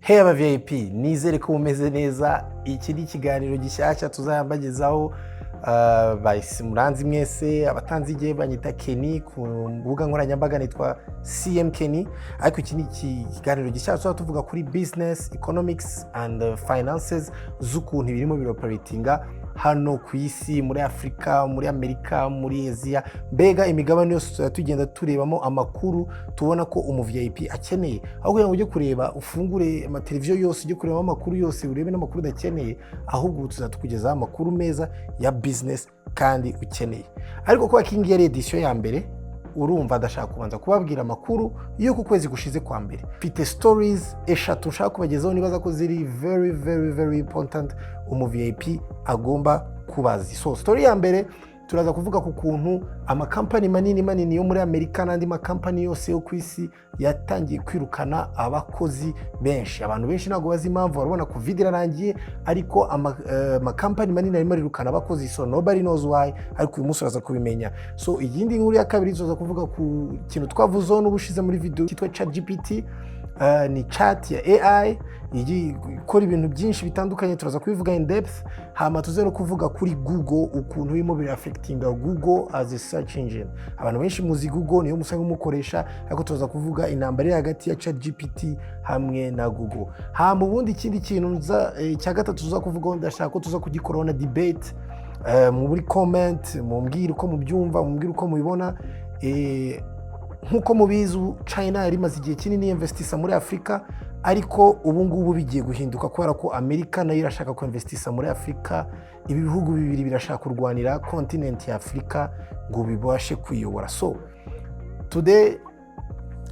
Hey aba VIP, nizere ko mumeze neza. Iki ni ikiganiro gishyashya tuzayambagezaho. Bahise muranzi mwese, abatanzi igihe banyita Kenny, ku mbuga nkoranyambaga nitwa CM Kenny. Ariko iki ni ikiganiro gishyashya tuzaba tuvuga kuri business, economics and finances z'ukuntu ibirimo biroperatinga hano ku isi, muri Afurika, muri Amerika, muri Aziya, mbega imigabane yose. Tuzajya tugenda turebamo amakuru tubona ko umu VIP akeneye, aho kugira ngo ujye kureba, ufungure amateleviziyo yose, ujye kurebamo amakuru yose, urebe n'amakuru udakeneye. Ahubwo ubu tuzajya tukugezaho amakuru meza ya business kandi ukeneye. Ariko kuba ko iyi ngiyi ari edisiyo ya mbere, urumva ndashaka kubanza kubabwira amakuru y'uko ukwezi gushize kwa mbere. Mfite stories eshatu nshaka kubagezaho, nibaza ko ziri very very very important, umu VIP agomba kubazi. So story ya mbere, turaza kuvuga ku kuntu amakampani manini manini yo muri Amerika n'andi makampani yose yo ku isi yatangiye kwirukana abakozi benshi. Abantu benshi ntabwo bazi impamvu. Barabona COVID irarangiye, ariko amakampani manini arimo arirukana abakozi, so nobody knows why, ariko uyu munsi uraza kubimenya. So iyindi nkuru ya kabiri, tuzaza kuvuga ku kintu twavuzeho n'ubushize muri video cyitwa ChatGPT. Ni chat ya AI ikora ibintu byinshi bitandukanye, turaza kubivuga in depth. Hama tuze no kuvuga kuri Google, ukuntu birimo biraffectinga Google as a search engine. Abantu benshi muzi Google, niyo musanzwe mukoresha, ariko turaza kuvuga intambara iri hagati ya ChatGPT hamwe na Google. Hama ubundi ikindi kintu cya gatatu tuza kuvugaho, ndashaka ko tuza kugikoraho na debate muri comment, mumbwire uko mubyumva, mumbwire uko mubibona. Nk'uko mubizi, ubu China yari imaze igihe kinini yinvestisa muri Afurika, ariko ubu ngubu bigiye guhinduka kubera ko Amerika nayo irashaka kuinvestisa muri Afurika. Ibi bihugu bibiri birashaka kurwanira continent ya Afurika ngo bibashe kuyobora. So today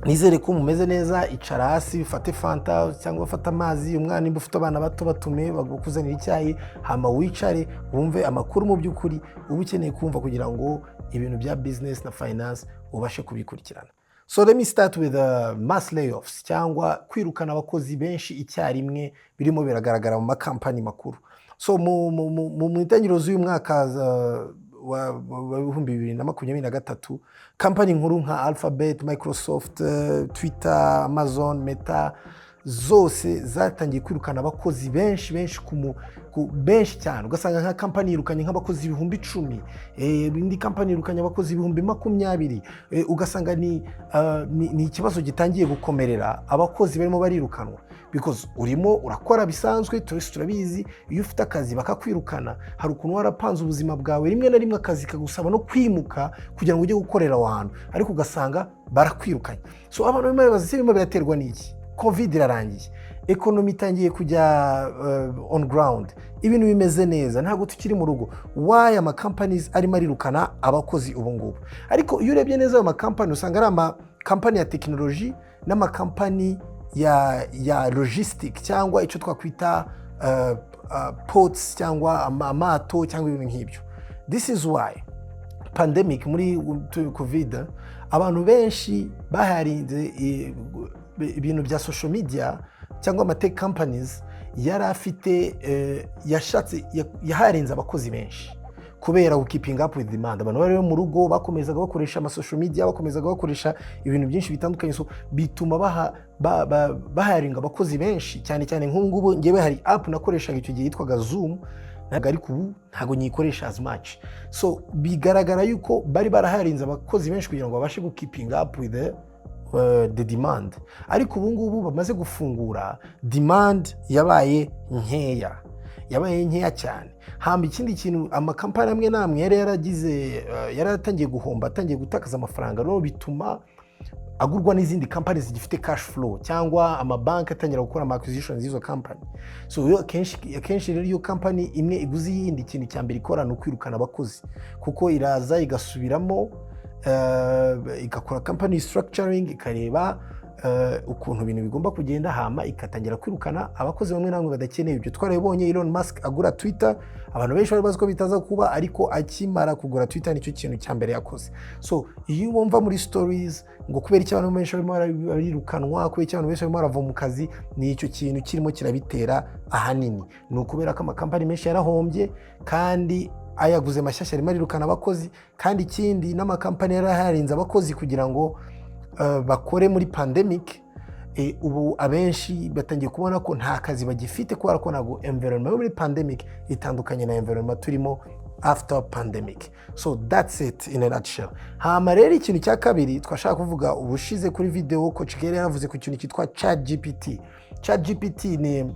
nizere ko mumeze neza. Icara hasi, ufate Fanta cyangwa ufate amazi. Umwana, nimba ufite abana bato, batume bakuzanira icyayi, hama wicare wumve amakuru mu by'ukuri uba ukeneye kumva kugira ngo ibintu bya business na finance ubashe kubikurikirana. So let me start with mass layoffs, cyangwa kwirukana abakozi benshi icyarimwe birimo biragaragara mu makampani makuru. So mu itangiriro z'uyu mwaka wa 2023, kampani nkuru nka Alphabet, Microsoft, Twitter, Amazon, Meta, zose zatangiye kwirukana abakozi benshi benshi, benshi cyane. Ugasanga nka kampani yirukanye nk'abakozi 10,000, indi kampani yirukanye abakozi 20,000. Ugasanga ni ikibazo gitangiye gukomerera abakozi barimo barirukanwa, because urimo urakora bisanzwe, twese turabizi, iyo ufite akazi bakakwirukana, hari ukuntu warapanze ubuzima bwawe, rimwe na rimwe akazi kagusaba no kwimuka kugira ngo ujye gukorera aho hantu, ariko ugasanga barakwirukanye. So abantu barimo baribaza: ese birimo biraterwa n'iki? COVID irarangiye, economy itangiye kujya on ground, ibintu bimeze neza, ntabwo tukiri mu rugo. Why ama companies arimo arirukana abakozi ubu ngubu? Ariko iyo urebye neza ayo makampani, usanga ari amakampani ya tekinoloji n'amakampani ya logistic, cyangwa icyo twakwita ports, cyangwa amato, cyangwa ibintu nk'ibyo. This is why pandemic, muri COVID, abantu benshi baharinze ibintu bya social media cyangwa ama tech companies yari afite yashatse yaharinze abakozi benshi kubera keeping up with demand. Abantu bari mu rugo bakomezaga bakoresha ama social media, bakomezaga bakoresha ibintu byinshi bitandukanye, so bituma baharinga abakozi benshi cyane cyane. Nk'ubu ngubu ngewe hari app nakoreshaga icyo gihe yitwaga Zoom, ntabwo, ariko ubu ntabwo nyikoresha as much. So bigaragara yuko bari baraharinze abakozi benshi kugira ngo babashe gukeeping up with the demand. Ariko ubu ngubu bamaze gufungura, demand yabaye nkeya, yabaye nkeya cyane. Hamba ikindi kintu, amakampani amwe n'amwe yari yaragize yari yaratangiye guhomba, atangiye gutakaza amafaranga, rero bituma agurwa n'izindi kampani zigifite cash flow, cyangwa amabanki atangira gukora ama acquisitions y'izo kampani. So iyo akenshi rero iyo kampani imwe iguze iyindi, ikintu cya mbere ikora ni ukwirukana abakozi, kuko iraza igasubiramo, igakora company structuring, ikareba ukuntu ibintu bigomba kugenda, hama ikatangira kwirukana abakozi bamwe na bamwe badakeneye. Ibyo twarabibonye Elon Musk agura Twitter. Abantu benshi bari bazi ko bitaza kuba, ariko akimara kugura Twitter nicyo kintu cya mbere yakoze. So iyo wumva muri stories ngo kubera icyo abantu benshi barimo barirukanwa, kubera icyo abantu benshi barimo barava mu kazi, ni icyo kintu kirimo kirabitera. Ahanini ni ukubera ko amakampani menshi yarahombye, kandi ayaguze mashyashya arimo arirukana abakozi. Kandi ikindi, n'amakampani yaraharinze abakozi kugira ngo bakore muri pandemic. Ubu abenshi batangiye kubona ko nta kazi bagifite, kubera ko ntabwo environment yo muri pandemic itandukanye na environment turimo after pandemic. So that's it in a nutshell. Hama rero ikintu cya kabiri twashaka kuvuga, ubushize kuri video Coach Gael yaravuze ku kintu cyitwa ChatGPT. ChatGPT ni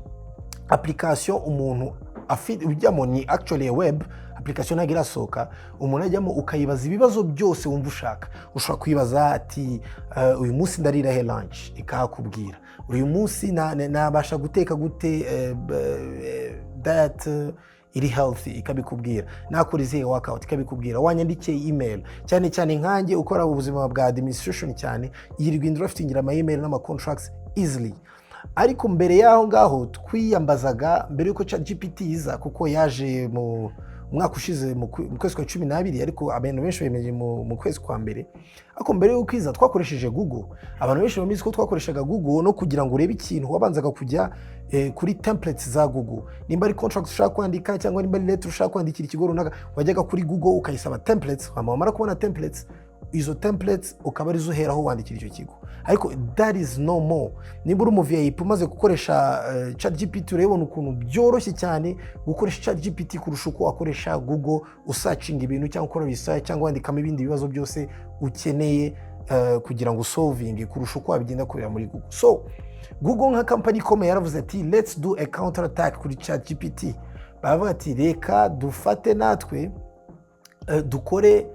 application umuntu afite ujyamo, ni actually a web application, ntabwo irasohoka. Umuntu ajyamo ukayibaza ibibazo byose wumva ushaka. Ushobora kwibaza ati "Uyu munsi ndarira he lunch?" Ikahakubwira. "Uyu munsi nabasha guteka gute diet iri healthy?" Ikabikubwira. "Nakora izihe workout?" Ikabikubwira. "Wanyandikiye email?" Cyane cyane nkanjye ukora ubuzima bwa administration cyane, yirirwa indraftingira ama email n'ama contracts easily. Ariko mbere y'aho ngaho twiyambazaga, mbere y'uko ChatGPT iza, kuko yaje mu mwaka ushize mu kwezi kwa 12, ariko abantu benshi bemeje mu kwezi kwa mbere. Ariko mbere y'uko iza twakoresheje Google. Abantu benshi babizi ko twakoreshaga Google no kugira ngo urebe ikintu wabanzaga kujya kuri templates za Google. Nimba ari contract ushaka kwandika cyangwa nimba ari letter ushaka kwandikira ikigo runaka, wajyaga kuri Google ukayisaba templates, hanyuma wamara kubona templates, izo templates ukaba arizo uheraho wandikira icyo kigo. Ariko that is no more. Nimba uri umu VIP umaze gukoresha ChatGPT, urabibona ukuntu byoroshye cyane gukoresha ChatGPT kurusha uko wakoresha Google usearchinga ibintu cyangwa ukora research cyangwa wandikamo ibindi bibazo byose ukeneye kugira ngo usolvinge, kurusha uko wabigenda kubera muri Google. So Google nka company ikomeye yaravuze ati "Let's do a counter attack kuri ChatGPT." Baravuga ati "Reka dufate natwe dukore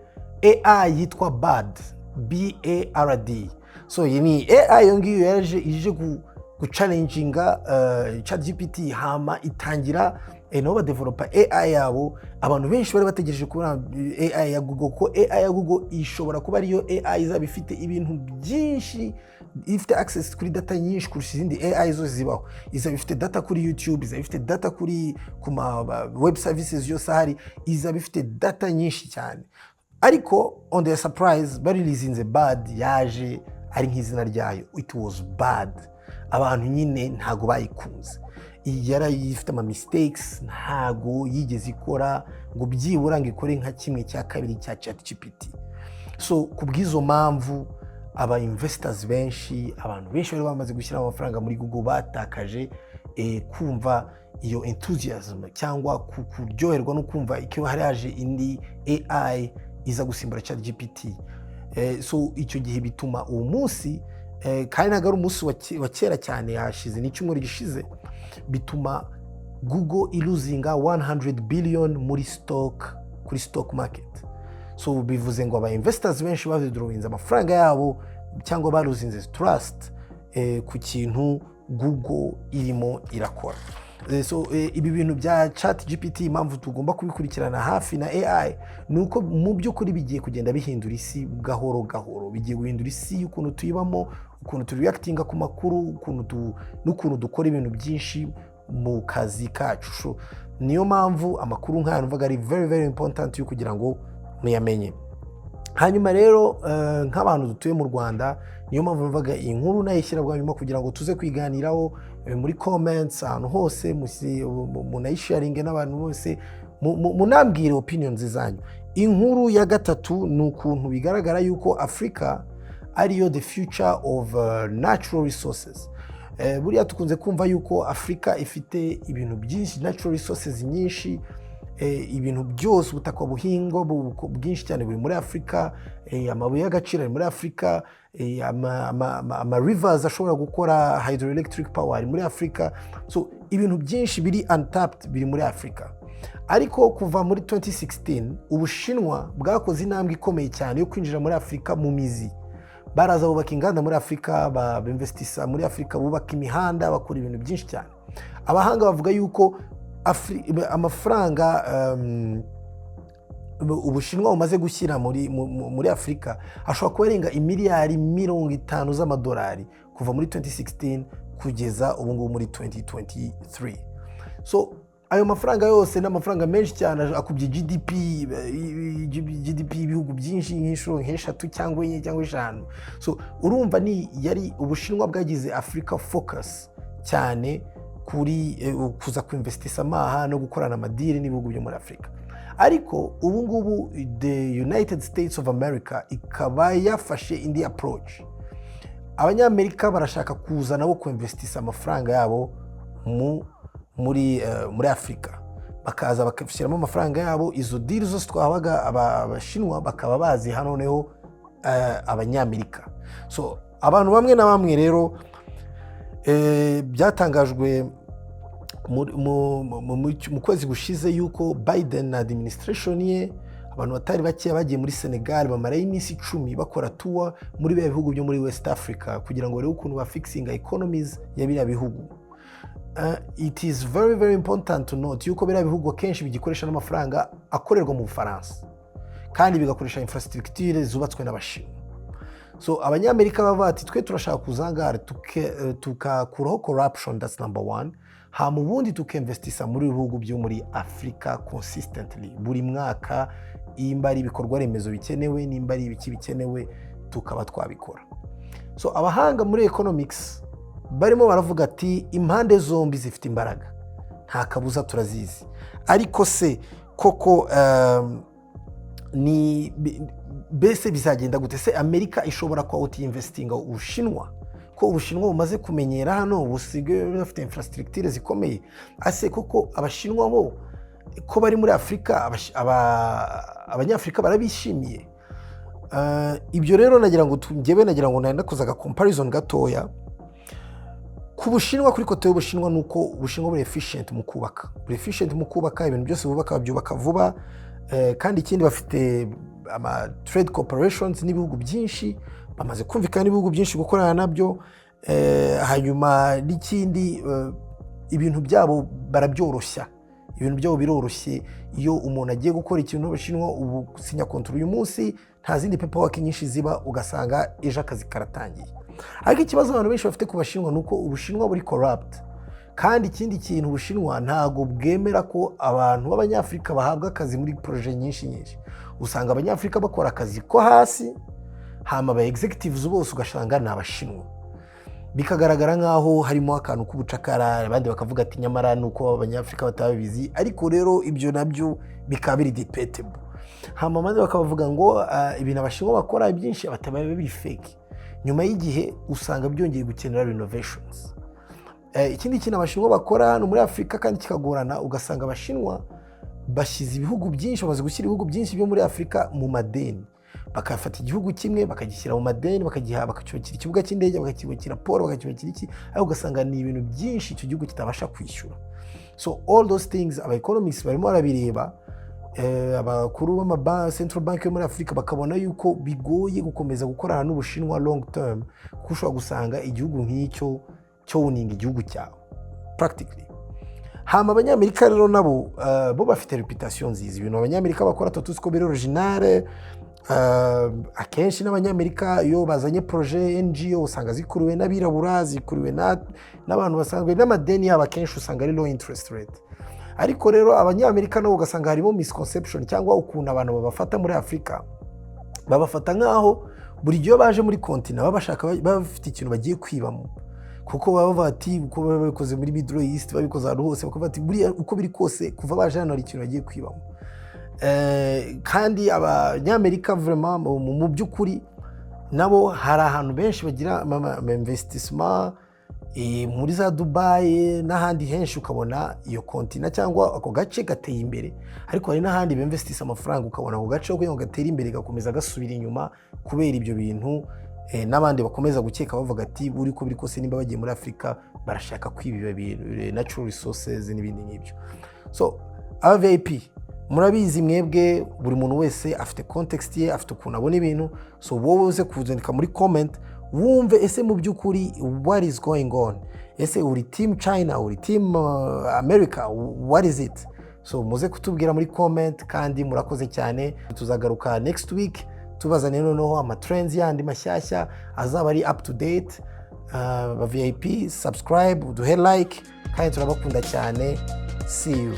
AI yitwa Bard, Bard." So iyi ni AI, iyo ngiyo yaje ije guchallenginga ChatGPT. Hama itangira nabo badevelopa AI yabo. Abantu benshi bari bategereje kubona AI ya Google, ko AI ya Google ishobora kuba ariyo AI izaba ifite ibintu byinshi, ifite access kuri data nyinshi kurusha izindi AI zose zibaho. Izaba ifite data kuri YouTube, izaba ifite data ku ma web services yose ahari, izaba ifite data nyinshi cyane. Ariko on their surprise, bareleasinze Bard, yaje ari nk'izina ryayo, it was bad. Abantu nyine ntago bayikunze. Iyi yari ifite ama mistakes, ntago yigeze ikora ngo byibura ngo ikore nka kimwe cya kabiri cya ChatGPT. So ku bw'izo mpamvu, aba investors benshi, abantu benshi bari bamaze gushyira amafaranga muri Google batakaje kumva iyo enthusiasm cyangwa kuryoherwa no kumva icyo hari haje indi AI iza gusimbura ChatGPT. So icyo gihe bituma uwo munsi, kandi ntabwo ari umunsi wa kera cyane, hashize n'icyumweru gishize, bituma Google ilosinga 100 billion muri stock, kuri stock market. So bivuze ngo aba investors benshi bawithdrawinze amafaranga yabo cyangwa balosinze trust ku kintu Google irimo irakora. So ibi bintu bya ChatGPT, impamvu tugomba kubikurikirana hafi na AI, ni uko mu by'ukuri bigiye kugenda bihindura isi gahoro gahoro. Bigiye guhindura isi y'ukuntu tuyibamo, ukuntu tureactinga ku makuru, n'ukuntu dukora ibintu byinshi mu kazi kacu. So, niyo mpamvu amakuru nk'aya numvaga ari very very important yo kugira ngo muyamenye. Hanyuma rero nk'abantu dutuye mu Rwanda, niyo mpamvu numvaga iyi nkuru nayishyira bwa nyuma kugira ngo tuze kwiganiraho muri comments ahantu hose, munayisharinge n'abantu bose, munambwire opinions zanyu. Inkuru ya gatatu ni ukuntu bigaragara yuko Afurika ariyo the future of natural resources. Buriya tukunze kumva yuko Afurika ifite ibintu byinshi, natural resources nyinshi, ibintu byose, ubutaka buhingwa bwinshi cyane buri muri Afurika, amabuye y'agaciro ari muri Afurika, ama rivers ashobora gukora hydroelectric power ari muri Afurika. So ibintu byinshi biri untapped biri muri Afurika. Ariko kuva muri 2016 Ubushinwa bwakoze intambwe ikomeye cyane yo kwinjira muri Afurika mu mizi. Baraza bubaka inganda muri Afurika, binvestisa muri Afurika, bubaka imihanda, bakora ibintu byinshi cyane. Abahanga bavuga yuko amafaranga Ubushinwa bumaze gushyira muri Afurika ashobora kuba arenga imiliyari 50 z'amadolari kuva muri 2016 kugeza ubu ngubu muri 2023. So ayo mafaranga yose ni amafaranga menshi cyane, akubye GDP y'ibihugu byinshi nk'inshuro nk'eshatu cyangwa enye cyangwa eshanu. So urumva ni yari Ubushinwa bwagize Afurika focus cyane kuri kuza kuinvestisa amaha no gukorana amadeal n'ibihugu byo muri Afurika. Ariko ubu ngubu the United States of America ikaba yafashe indi approach. Abanyamerika barashaka kuza nabo kuinvestisa amafaranga yabo muri Afurika, bakaza bagashyiramo amafaranga yabo. Izo deal zose twahabaga Abashinwa bakaba baziha noneho Abanyamerika. So abantu bamwe na bamwe rero, byatangajwe mu kwezi gushize yuko Biden na administration ye, abantu batari bakeya bagiye muri Senegal, bamarayo iminsi 10 bakora tour muri biriya bihugu byo muri West Africa kugira ngo barebe ukuntu bafixinga economies ya biriya bihugu. It is very very important to note yuko biriya bihugu akenshi bigikoresha n'amafaranga akorerwa mu Bufaransa kandi bigakoresha infrastructure zubatswe n'Abashinwa. So Abanyamerika baba bati: "Twe turashaka kuza ngaha tukakuraho corruption, that's number one, hama ubundi tukinvestisa muri bihugu byo muri Afurika consistently buri mwaka, nimba ari ibikorwa remezo bikenewe, nimba ari ibiki bikenewe, tukaba twabikora." So abahanga muri economics barimo baravuga ati: "Impande zombi zifite imbaraga, nta kabuza, turazizi." Ariko se koko ni mbese bizagenda gute? Se Amerika ishobora kuba investinga Ubushinwa, ko Ubushinwa bumaze kumenyera hano, busigaye bafite infrastructure zikomeye? Ase koko Abashinwa bo ko bari muri Afurika, Abanyafurika barabishimiye? Ibyo rero nagira ngo njyewe nagira ngo nari nakoze aga comparison gatoya ku Bushinwa. Kuri côté y'Ubushinwa ni uko Ubushinwa buri efficient mu kubaka, buri efficient mu kubaka ibintu byose bubaka, babyubaka vuba. Kandi ikindi, bafite ama trade corporations n'ibihugu byinshi, bamaze kumvikana n'ibihugu byinshi gukorana nabyo. Hanyuma n'ikindi, ibintu byabo barabyoroshya, ibintu byabo biroroshye. Iyo umuntu agiye gukora ikintu n'Abashinwa, ubu sinya contrat uyu munsi, nta zindi paperwork nyinshi ziba, ugasanga ejo akazi karatangiye. Ariko ikibazo abantu benshi bafite ku Bashinwa ni uko Ubushinwa buri corrupt. Kandi ikindi kintu, Ubushinwa ntabwo bwemera ko abantu b'Abanyafurika bahabwa akazi muri projet nyinshi nyinshi. Usanga Abanyafurika bakora akazi ko hasi, hama aba executives bose ugasanga ni Abashinwa, bikagaragara nk'aho harimo akantu k'ubucakara. Abandi bakavuga ati: "Nyamara ni uko Abanyafurika batabizi." Ariko rero ibyo nabyo bikaba biri debatable. Hama abandi bakabavuga ngo ibintu Abashinwa bakora byinshi bataba biri fake, nyuma y'igihe usanga byongeye gukenera renovations. Ikindi kintu Abashinwa bakora hano muri Afurika kandi kikagorana, ugasanga Abashinwa bashyize ibihugu byinshi, bamaze gushyira ibihugu byinshi byo muri Afurika mu madeni. Bakafata igihugu kimwe bakagishyira mu madeni, bakagiha, bakacyubakira ikibuga cy'indege, bakacyubakira port, bakacyubakira iki, ariko ugasanga ni ibintu byinshi icyo gihugu kitabasha kwishyura. So all those things aba economists barimo barabireba, abakuru b'ama central bank yo muri Afurika bakabona yuko bigoye gukomeza gukorana n'Ubushinwa long term, kuko ushobora gusanga igihugu nk'icyo cyowninga igihugu cyawe practically. Hama Abanyamerika rero nabo, bo bafite reputation nziza. Ibintu Abanyamerika bakora tuba tuzi ko biri original. Akenshi n'Abanyamerika iyo bazanye projet NGO, usanga zikuriwe n'abirabura, zikuriwe n'abantu basanzwe, n'amadeni yabo akenshi usanga ari low interest rate. Ariko rero Abanyamerika nabo ugasanga harimo misconception cyangwa ukuntu abantu babafata muri Afurika. Babafata nk'aho buri gihe iyo baje muri continent baba bashaka, baba bafite ikintu bagiye kwibamo, kuko baba bavuga ati uko baba babikoze muri Middle East, babikoze ahantu hose, bakavuga ati: "Buriya uko biri kose kuva baje hano hari ikintu bagiye kwibamo." Kandi Abanyamerika vraiment mu by'ukuri nabo hari ahantu benshi bagira ama investissement, muri za Dubai n'ahandi henshi, ukabona iyo continent cyangwa ako gace gateye imbere. Ariko hari n'ahandi bemvestisa amafaranga, ukabona ako gace kugira ngo gatere imbere gakomeza gasubira inyuma kubera ibyo bintu. N'abandi bakomeza gukeka bavuga ati: "Buri uko biri kose nimba bagiye muri Afurika barashaka kwiba ibintu, natural resources n'ibindi nk'ibyo." So aba VIP murabizi mwebwe, buri muntu wese afite context ye, afite ukuntu abona ibintu. So wowe uze kuzandika muri comment wumve: ese mu by'ukuri what is going on? Ese uri team China, uri team America? What is it? So muze kutubwira muri comment. Kandi murakoze cyane, tuzagaruka next week tubazaniye noneho ama trends yandi mashyashya azaba ari up to date. Ba VIP, subscribe, uduhe like, kandi turabakunda cyane. See you.